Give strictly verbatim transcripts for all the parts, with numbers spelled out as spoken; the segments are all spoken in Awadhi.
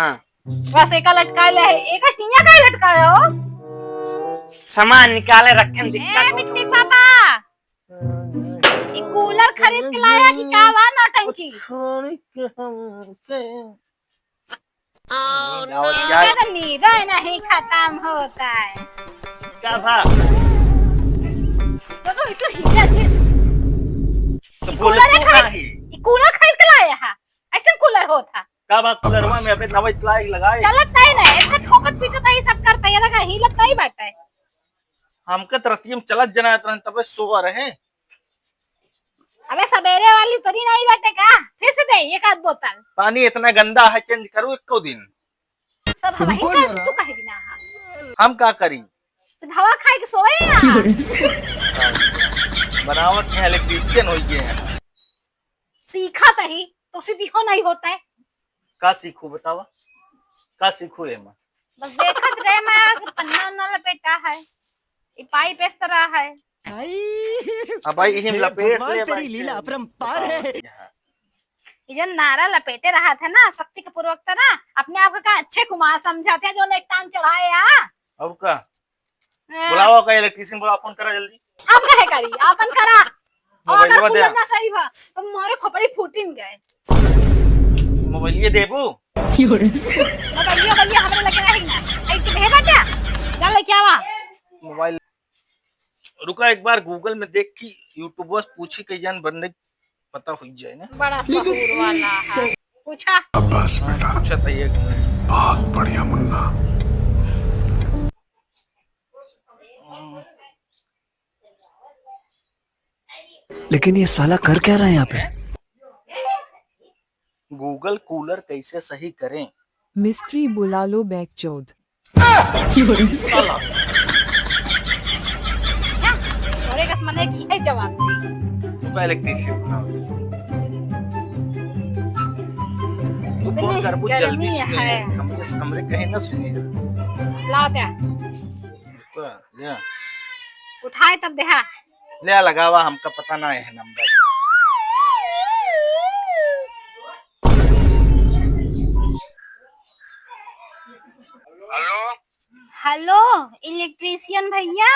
हाँ। बस एका लटकाए ले है, एका हियाँ काहे लटकाए हो? सामान निकाले रखे हैं, ए, दिक्कत हो। मिट्टी पापा, ई कूलर खरीद के लाया कि का बा नौटंकी? छोड़ी के हमके। Oh, no। इनका तो नींद ही नहीं खत्म होता है। का भा? तो, तो इसको हिला दे। तो ई बोले कूलर तू खरीद, काहे? ई कूलर खरीद के लाया है। ऐसे कूलर होत है। का बा कूलरवा में? अबे दवाई चलाई लगाए। चलत नहीं ना, इतना ठोकत पीटत है, सब करता है, ये देखा हिलत नहीं बाटे। हमके तो रतिया में चलत जना रहन, तबे सोवा रहे। अबे सबेरे वाली तरी नहीं बाटे का? फिर से दे एक आध बोतल। पानी इतना गंदा है, change करू एको दिन। सब हवा ही रुको का जरा। तू कहे बिना हा। हम का करी? सब हवा खाए के सोवे ना। बनावट में electrician हो गए हैं। सीखा तही तो सीधी हो नहीं होता है। का सीखू बतावा, का सीखू एमा? बस देखत रहे मैं कि पन्ना उन्ना लपेटा है, ई पाइप इस तरह है। अब भाई इही में हे लपेट भगवान, ले तेरी भाई लीला से। अपरंपार है। बतावा यहाँ। ये जो नारा लपेटे रहा था ना, शक्ति के पूर्वक था ना, अपने आप को का अच्छे कुमार समझा थे, जो ने टांग चढ़ाए आ। और का? हाँ। बुलाओ का electrician, बुलाओ, फोन करा जल्दी। हम काहे करी? आपन करा। मोबाइलवा अगर दे। कुलर ना सही बा, तो मारे खोपड़ी फूटिन गए। मोबाइलिए देबू? मोबाइलिया, मोबाइलिया हमरे लगे रही ना। आई के भेबा क्या? जा लेके आवा। मोबाइल। रुका, एक बार Google में देख की, YouTube से पूछी, कई जान बंदे पता हुई जाए ना। बड़ा सहूर वाला है। पूछा। शाबाश बेटा। पूछा था ये। बहुत बढ़िया मुन्ना। लेकिन ये साला कर क्या रहा है यहाँ पे? Google कूलर कैसे सही करें? मिस्त्री बुला लो बैकचोद। साला। तोरे कस मने की है जवाब। तू का electrician बना? तू फोन इतनी करबू जल्दी गर्मी सुने। है। हमरे, हमरे कहे ना सुने। ला दे। रुका, ले। उठाए तब देहा। ले लगावा, हमका पता ना है नंबर। हेलो। हेलो, electrician भैया।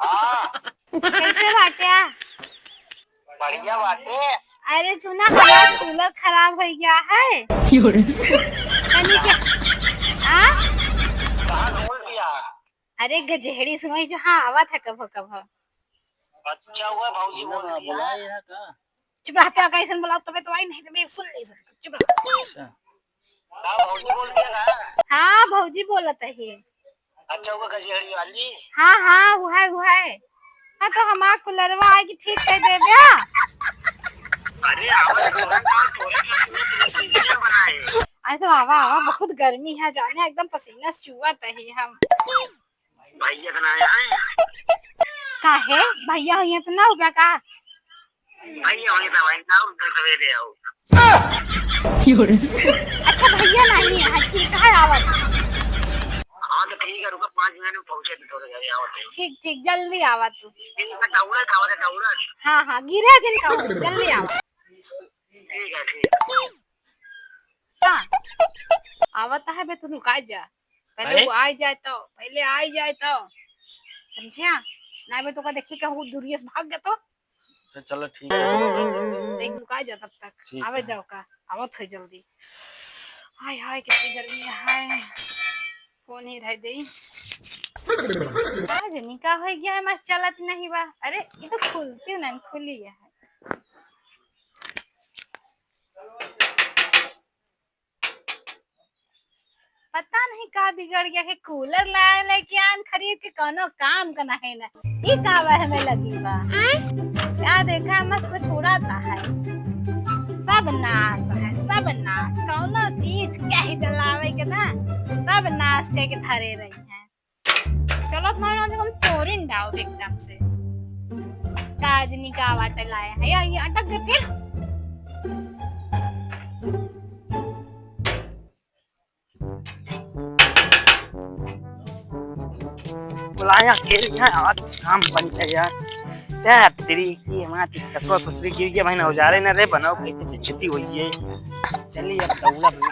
हाँ। कैसे बाट्या? बढ़िया बाटे। अरे सुना, हमार कूलर खराब हो गया है। क्यों रे? तनी के, आ? कहाँ से बोल दिया? अरे गजेहड़ी से वही जो, हाँ, आवत है कभो कभो। अच्छा हुआ भौजी बोल दिया। बुलाए है का? चुप रहते हो, कैसन बोला तबे तो आई, नहीं तो मैं सुन नहीं सकता। चुप रहो। अच्छा। का भौजी बोल दिया का? हाँ, भौजी बोलत है। अच्छा, वो गजेहड़ी वाली? हाँ, हाँ, वो है, वो है। हाँ, तो हमार कुलरवा आए कि ठीक कर देबे। अरे, आवाज थोड़ा सा, थोड़ा सा, थोड़ा सा बनाए। अरे तो आवा, आवा, बहुत गर्मी है जाने, एकदम पसीना से चुआ तही हम। भैया तो ना आए। काहे? भैया होइहैं तो ना होगा का? भैया होइहैं तो भाई ना, उनका सवेरे आओ। अच्छा, भैया नहीं है, ठीक है, आवत। हाँ, तो ठीक है, रुको, पाँच मिनट में पहुँचे थे, थोड़े घरे आवत है। ठीक, ठीक, जल्दी आवा तू। ठीक है, दौड़ा, दौड़ा, दौड़ा। हाँ, हाँ, गिरे जिन का हो, जल्दी आवा। ठीक है, ठीक है। हाँ, आवत है बे, तू रुका जा। पहले काहे? वो आ जाए तो, पहले आ जाए तो, समझ्या? ना बे तो का देखी का वो दूरिये से भाग गया तो। तो चलो ठीक है। देख लुका जा तब तक। ठीक आवे है। जाओ का, आवत है जल्दी। हाय हाय कितनी गर्मी है। फोन ही रह गई। आज निका हो गया है, मैं चलत नहीं बा। अरे ये तो खुलती नहीं, खुली है। पता नहीं का बिगड़ गया है, कूलर लाए लेके आन खरीद के कौनो काम का नहीं ना। ई का वह में लगी बा? आय? क्या देखा मस कुछ उड़ाता है। सब नाश है, सब नाश। कौनो चीज कहीं डलावे के ना, सब नाश करके धरे रही है। चलो तुम्हारे नाम से हम तोरिन डाल एकदम से। काजनी का वाटर लाया है या ये अटक गए फिर। बुलाया के यहाँ आज काम बन जाए यार। क्या तेरी की हमारा कसवा ससुरी गिर गया भाई ना उजारे ना रे बनाओ कैसे बेइज्जती हुई है। चलिए अब दौड़ा बना।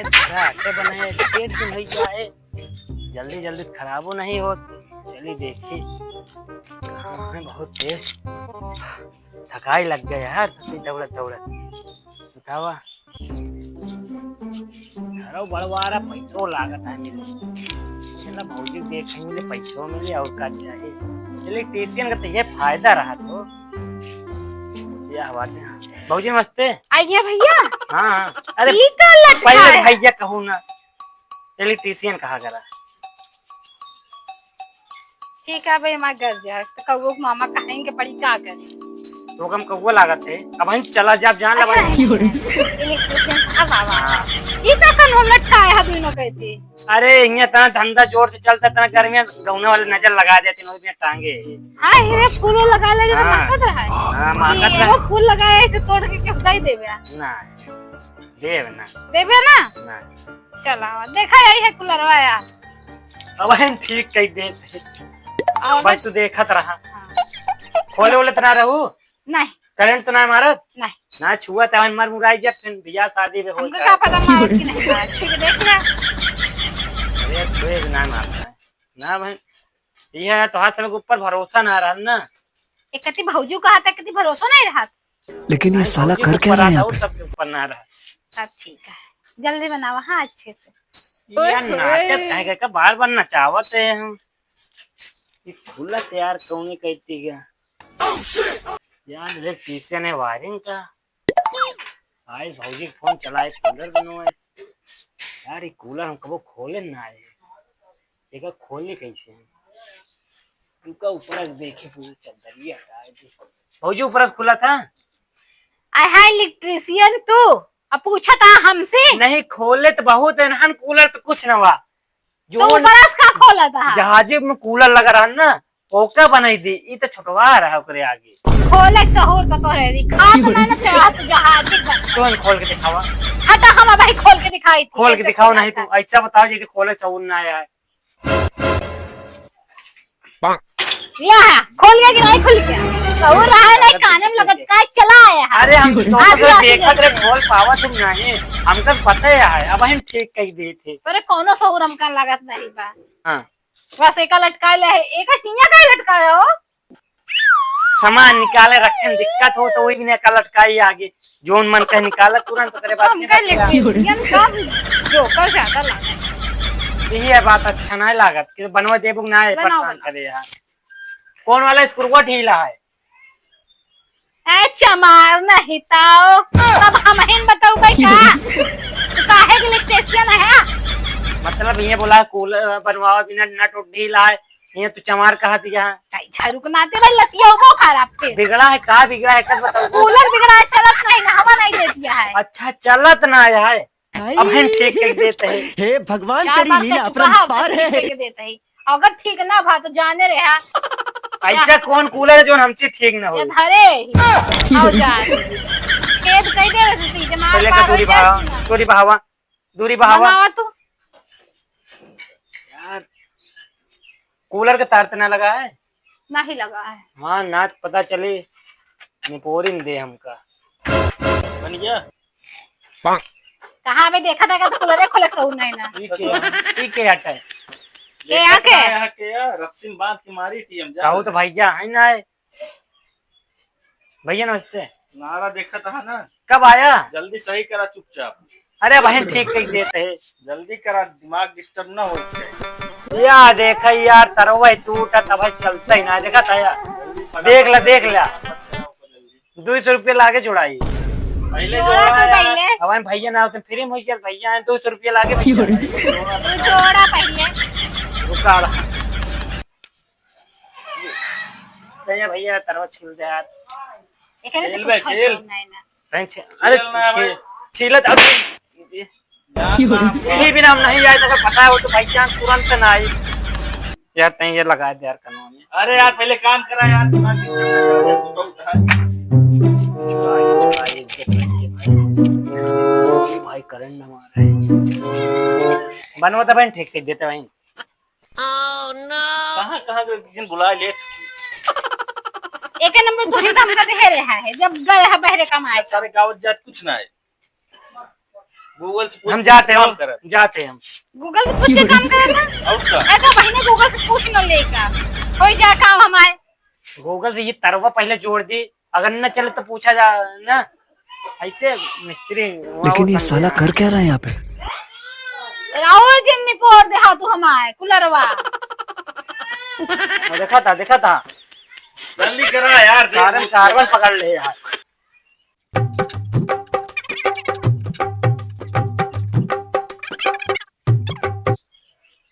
थोड़ा आटे बनाए, पेट भी भैया है, जल्दी जल्दी खराबो नहीं होत। चली देखी, कहाँ है, बहुत तेज थकाई लग गया यार, दौड़त दौड़त। बतावा, घरो बड़वारा पैसो लागत है मिले। चला भौजी देख मिले, पैसो मिले और का चाहिए। इलेक्ट्रीशियन का तो ये फायदा रहा तो। या बात है। भौजी नमस्ते। आ गया भैया। हाँ, हाँ। अरे ई का लटका पहले है? भैया कहू ना, इलेक्ट्रीशियन कहा करा। ठीक है भाई, हमार घर जा, तो कौओ के मामा कहेंगे पड़ी का करे। तो हम कौआ लागत है, अब हम चला जाब जान अच्छा, लगा। इलेक्ट्रीशियन, अब आवा। हाँ। ई का कन हम लटकाए है दोनों कहते? अरे, इहाँ इतना धंधा जोर से चलता, इतना गर्मी में गौना वाले नजर लगा देते हैं, उसमें टांगे। हाँ, ये फूल लगा ले, जरा हाँ। महकत रहा है। हाँ, महकत ये रहा है। वो फूल लगाए, इसे तोड़ के क्यों दे देवे? ना, देवे ना। देवे ना? ना। चला, देखा यही है कूलरवा यार। अब हम ठीक कह दे। और बस तू देखत रहा। हाँ। खोले वोले तो ना रहू? नहीं। करंट तो ना मारत? नहीं। ना छुआ तो हम मर मुराई जब फिर बियाह शादी में हो हमको जाए। का पता मारत कि नहीं मारत? छू के देख ले। अरे छुए भी ना मारता है। ना भाई, ये है तो हाथ से ऊपर भरोसा ना रहा ना। एक कति भौजू कहा था, कति भरोसा नहीं रहा। लेकिन ये नहीं, साला भौजी कर के क्या ऊपर रहा है आता यहाँ और पे? सबके ऊपर ना रहा। सब ठीक है, जल्दी बनावा, हाँ, अच्छे से। यार, ओए होए। नाचत काहे का, बार बार नचावत है हम। ये खुला तैयार कौन कहती क्या? यार, इलेक्ट्रीशियन है वायरिंग का। आए भौजी के फोन चलाए, कूलर बनवाए। यार, ये कूलर हम कबो खोले ना आए। एकर खोली कैसे हम? इनका ऊपर से देखे पूरा चद्दरिया हटा दे। भौजी ऊपर से खुला था? आय हाय इलेक्ट्रीशियन तू, अब पूछा था हमसे? नहीं खोले तो बहुत है, नहन कूलर तो कुछ ना हुआ। जो तो ऊपर से का खोला था? जहाजे में कूलर लगा रहा ना, ओका बनाई दी, ई तो छोटवा रहा ओकरे आगे। खोले सहूर तो तोहरे दी, खा तो मैंने तेरा तो जहाजे बन। कौन खोल के दिखावा? हटा, हम अबही खोल के दिखाई थी। खोल के कैसे दिखाओ, खोला नहीं था? तो ऐसा बताओ जैसे खोले सहूर ना आया है। या, खोल गया कि नहीं खुल गया? सहूर रहा है नहीं, काने में लगत का चला आया है। अरे हम तो आगे, आगे देखत रहे, खोल पावा तुम नहीं, हमका पता ही है, अब हम ठीक कह देते। अरे कोनो सहूर हमका लगत नहीं बा। हाँ। बस एका लटका ले है, एका हिया का लटका है हो? सामान निकाले रखे में दिक्कत हो तो वही भी निकाल लटकाई आगे, जोन मन कहे निकाला तुरंत, ओकरे बाद हमका निकाल। इलेक्ट्रीशियन का जोकर ज्यादा लागत। यही है बात, अच्छा नहीं लागत कि बनवा देबू ना है, बनवा, परेशान बनवा। करे यार। कौन वाला स्क्रूवा ढीला है? ए चमार नहीं ताओ, तब हम ही बताऊ भाई का? तू काहे के इलेक्ट्रीशियन है? मतलब ये बोला कूलर बनवावा बिना नट उट ढीला है, ये तू चमार कहा दिया है। काई झाड़ू के नाते भाई लतिया हो खराब पे। बिगड़ा है का, बिगड़ा है कब बताऊ? कूलर बिगड़ा है, चलत नहीं ना, हवा नहीं देती है। अच्छा चलत ना है, अब हम ठीक कर देते हैं। हे भगवान, चार तेरी बार लीला तो चुका है, अपरंपार अब है। ठीक कर देते हैं। अगर ठीक ना भा तो जाने रहा। ऐसा कौन कूलर है जो हमसे ठीक ना हो? ये धरे ही। आओ जा। छेद कई दे वैसे सीधे मार पहले का पार दूरी हो जाए बढ़ावा, ना। दूरी बढ़ावा, दूरी बढ़ावा। बनावा तू। यार, कूलर के तार तो ना लगा है? नहीं लगा है। हाँ, ना तो पता चली, निपोरी न दे हमका। बन गया? कहाँ बे देखा था, तो कूलरे खोले सहूर नहीं ना। ई के, ई के हटे? के देखा आके? था यहाँ के यार, रस्सी में बांध के मारी थी हम, जा। कहू तो भैया है ना है। भैया नमस्ते। नारा देखा था ना। कब आया? जल्दी सही करा चुपचाप। अरे बहन ठीक कह देते हैं। जल्दी करा, दिमाग डिस्टर्ब ना हो जाए। या देखा यार, तरवा टूटा तब चलता ही ना, देखा था यार। जल्दी फटाफट देख ला, देख ला। दो सौ रुपये लागे जोड़ाई। पहले जोड़ा जोड़ा तो है। पहले। अब हम भैया ना होते, फ्री में हो गया, भैया हैं, दो सौ रुपये लागे भैया। तू जोड़ा पहले। रुका रहा। भैया, भैया, तरवा छील दे यार। एकरे खेल तो बे, कुछ खेल। नहीं ना। नहीं छे-, अरे खेल ना छे-, भाई। छीलत अब जान ना। यही बिना हम नहीं आए, तो पता है वो तो भाई जान तुरंत ना आई। यार, तैं ये लगा दे यार कनवा में। अरे यार, पहले काम करा यार, दिमाग डिस्टर्ब ना कर, तू तो उठा। भाई, भाई, भाई, भाई, करंट ना मारे। बनवा तो बहन ठीक से देते भाई। कहाँ, कहाँ के किसी ने बुला ले? एक नंबर तो हिंदा हमका दे रहा है, जब गए है बहरे कमाए। सारे गाँव जात कुछ ना है। Google से पूछ हम जाते काम हैं, करत। जाते हैं हम। Google से पूछ के काम करत है? और का? ए तो बहिने Google से पूछ लो लेका। होई जा काम हमारे। Google से ये तरवा पहले जोड़ दी, अगर न चले तो पूछा जा ना। ऐसे मिस्त्री वहाँ लेकिन वो ये समझे साला ना। कर क्या रहा है यहाँ पे? और जिन निपोर दे हा तू हमारे कुलरवा। हाँ, देखा था, देखा था। जल्दी करा यार, देख। Carbon, carbon पकड़ ले यार।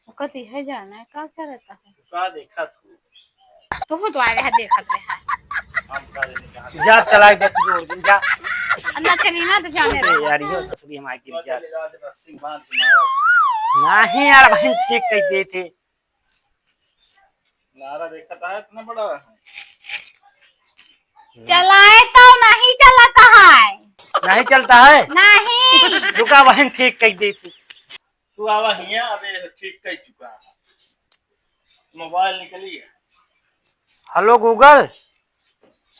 ओकर तो इहे जाना है, का करता है? का देखत हूँ? तू तो आ रहा देखत रहा। हम का जाने कहाँ जा, चला दे तू, जा। अन्ना चली ना तो जाने अरे दे। यार, ये ससुरी हम आके जा। चले जा, दे, रस्सी बांध के मारा। नहीं यार, बहन ठीक कह दे थे। नारा देखा था, इतना बड़ा है। चलाए तो नहीं चलता है। नहीं चलता है? नहीं। रुका, बहन ठीक कह दे तू। तू आवा हियाँ, अबे ठीक कह चुका है। मोबाइल निकली है। Hello Google,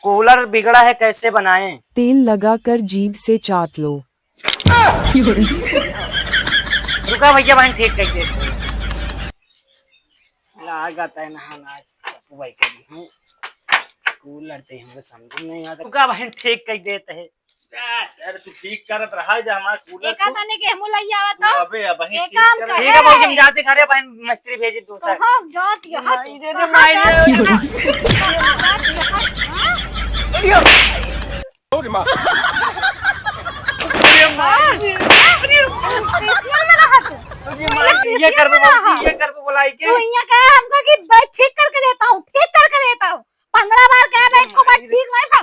कूलर बिगड़ा है, कैसे बनाएं? तेल लगाकर जीभ से चाट लो। रुका भैया, बहन ठीक कह दे। लागत है ना, ना, चप्पू भाई कह दी हूँ। कूलर ते हमको समझ में नहीं आता। रुका बहन ठीक कह देते हैं। अरे तू ठीक करत रहा जा हमार कूलर एका तू। तने के मुँह लई आवत तू हो। अबे अब बहन एक ठीक काम कर। ठीक है भौजी, हम जाते घरे, बहन मिस्त्री भेजी दूसरा। तो हम जात यहाँ नहीं, तू दे दे कहाँ माई जात रे। यहाँ? कहाँ जात यहाँ? हाँ? अरे माँ। अरे माँ। अरे, अरे, अरे, ये करबो बोलाई के। तू यहाँ कहा हमको कि भाई ठीक करके देता हूँ, ठीक करके देता हूँ। पन्द्रह बार कह रहा इसको, बात ठीक नहीं था।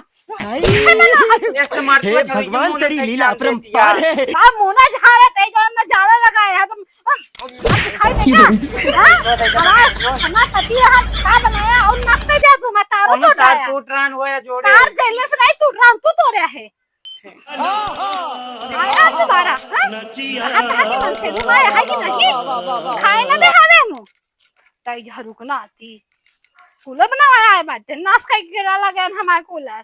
हे भगवान, तेरी लीला अपरंपार है। अब मुना झारे ते जो मैं जाला लगाया है, तुम, तुम दिखाई नहीं क्या? हाँ? हमारा, हमारा पति रहा, का बनाया और नाश्ते दिया तू, मैं तारों तो तार उठाया। टूट रहा है, वो या जोड़े। तार जैले से नहीं टूट रहा, तू तोड़े है। आया दोबारा, हाँ? कहाँ, कहाँ के मन से? तू आया है कि नहीं? खाए ना दे हवे मु। ताई झरुक ना आती। कूलर बनावा आए बाटे, नाश कई के ला लगे हमार कूलर।